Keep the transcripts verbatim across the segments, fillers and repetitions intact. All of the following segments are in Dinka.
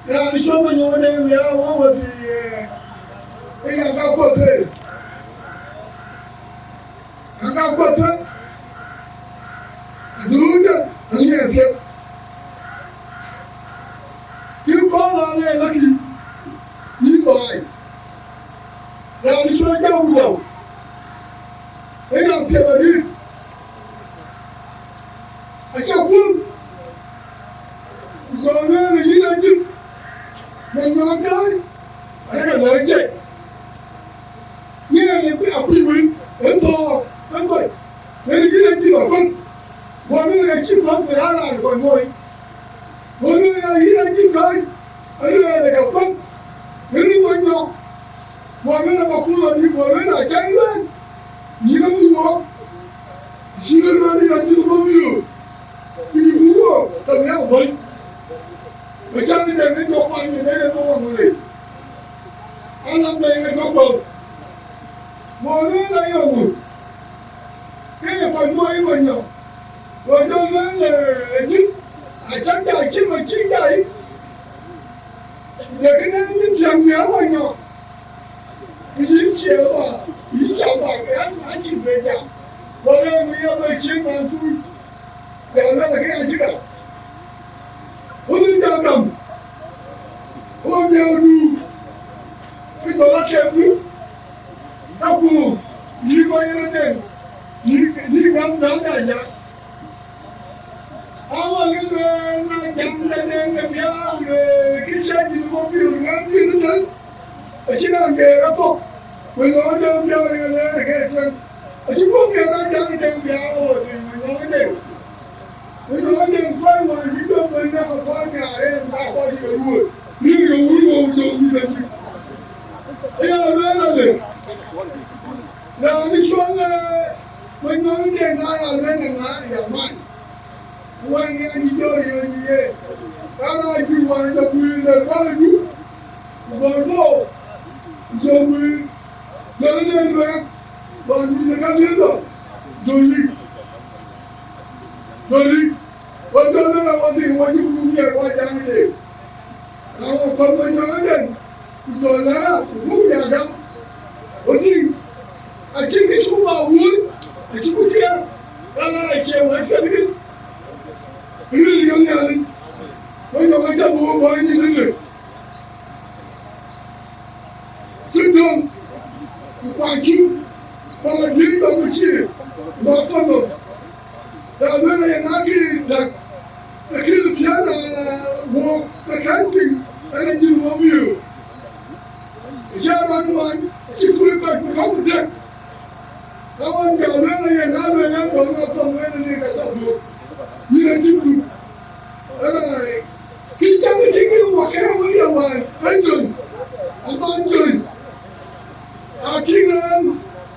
Raan cɔl Manyɔk Deŋ Biaar wɔ wɔ thii, eh, ë ya ka kuɔth thël. Ka ka kuɔth thël. Aduunda, aŋiɛc thiek. Kï kɔɔr raan ë lak yï, yï baai. Raan cɔl Ajak Wudau. Ë raan piɛth arëët. Aca guöm. Ku jɔ lueel yïn Ajïth, Manyɔk Deŋ, arëk alɛ̈k jai. Yen ë kuc wën, ë thɔɔk, ë kɔc. Yen yïn Ajïth akuɔth. Guɔ lueel ka cï kuɔth bï raan raan kɔc moi. Guɔ lueel yïn Ajïth Deŋ, alueel ka kuɔth. Yen yïn Manyɔk. Guɔ lueel aba kuɔth abï, guɔ lueel aca lueel. Yïn abï wɔ. Yïn alueel yïn Ajïth Mabiöör. Ku yï wur wɔ, ka nhiaar bɔ̈ny. Macäŋ Deŋ ë jɔ kuany ë dɛ̈t ë bɔ̈ waŋ wëlei. Alan Deŋ ë jɔ kuɔth. Mɔ̈ lueel ayɔŋ ŋö? Ke ye kɔc mɔ̈ ë Manyɔk. Go jɔ lueel, eh, Ajïth, acä jai cï ma cï jai. Ku de kënë yïn thiäŋ në Manyɔk. Ku yïn cie ba, ku yïn ca ba, ke an, acïn be jam. Go lueel, ku ye be cïn man tui. Jɔ lueel ke acï gam. Wun jɔ gam. Wo miɔɔrdu. Kë jɔ la kɛpdu. Ka ku yï kɔc yen Deŋ. Yï, yï gam na da ya. Awal ke lueel na jam de Deŋ de Biaar, lueel kë cä Ajïth Mabiöör, lueel bï nu tën. Acïn raan geer athok, Manyɔk Deŋ Biaar ë lɛɛr ke tueŋ. Acï guöm miɛt raan jam Deŋ Biaar ɣöö dhil Manyɔk Deŋ. Manyɔk Deŋ kɔc wään cï jɔ bɛ̈n ë kɔc miaar en, ka kɔc cï ke luööi. Yïn ke wun wou jɔ mïth ayï. Aya lueel ale. Raan cɔl, eh, Manyɔk Deŋ na ya lueel ë ŋa ya man. Wään ŋɛk yï jɔ riɔ̈ɔ̈c yï ye. Ka na jur wään jɔ guiir në bäl ë duk, ku gɔl bɔ̈, ku jɔ guiir, jɔl ë luɛɛk, wään dun ë ka miëth dhɔ̈k, jɔ yïk, jɔ yïk. Wään jɔ lueel awär thïn, wään cï guur miɛt, wään jam ë deet. Awa kɔn Manyɔk Deŋ, ku jɔ lɛ̈ɛ̈r, ku buk ya gam. Wä dhil, acïn kë cï ku ba wuöl, acï ku tiɛɛl, raan aa cie wɛ̈t piɛth kën. Ril ke Nhialic, Manyɔk acä bï wä bɔ̈ nyin ëlë. Cï döŋ, ku kuany cï, bä lɔ dïït yɔm ë cï, bä thɔ̈n nɔm. Na lueel ë yen akï lɛ̈k, akï thiëëc, na wok ke kɛ̈n piny, ɛn a nyïn wok wiëëu. Ë cï rɔt man, acï tuöc kɔc ku lɔ̈k ku dek. Ka ɣɔn jɔ lueel ë yen, na lueel ë dɔ̈ŋ ë thɔ̈ŋ wën ë lik acä dhuök. Yïn acï dhuk. Ëlai, kï cäŋ ë tïŋ ë wak ke wek ye wään, ë jɔ̈ny, abä jɔ̈ny. Akï ŋɛɛn,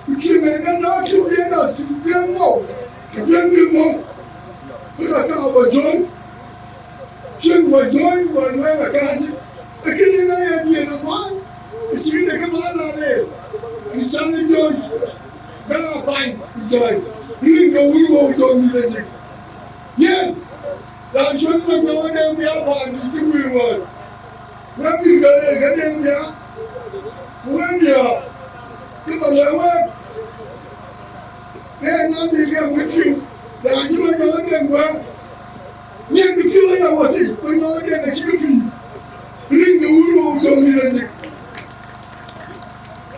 ku cï ŋɛɛn ë nɔɔk cï piɛn a cï piɛn mɔ̈u, ke piɛn bï mɔ̈u. Bï ka ka bä jɔ̈ny, cïn bä jɔ̈ny, bä lueel akääc. Lakini na ye piɛn aman, ë cï de kë man na le, kï cäŋ ë jɔ̈ny, na bany, jɔ̈ny. Yïn ke wun wou jɔ̈ny mïth ayïk. Yen, raan cɔl Manyɔk Deŋ Biaar paan dït cï guiir wään. Wek bï ke le ke Deŋ Biaar, ku wek diäär, ke ba lɛ̈k wek. Ke na bï ke wek piu, raan cï Manyɔk Deŋ guɛ̈ɛ̈r. Nyin bï piu aya wäthii, Manyɔk Deŋ acï ke pïïr. Rin de wun wou jɔ̈ny mïth ayïk.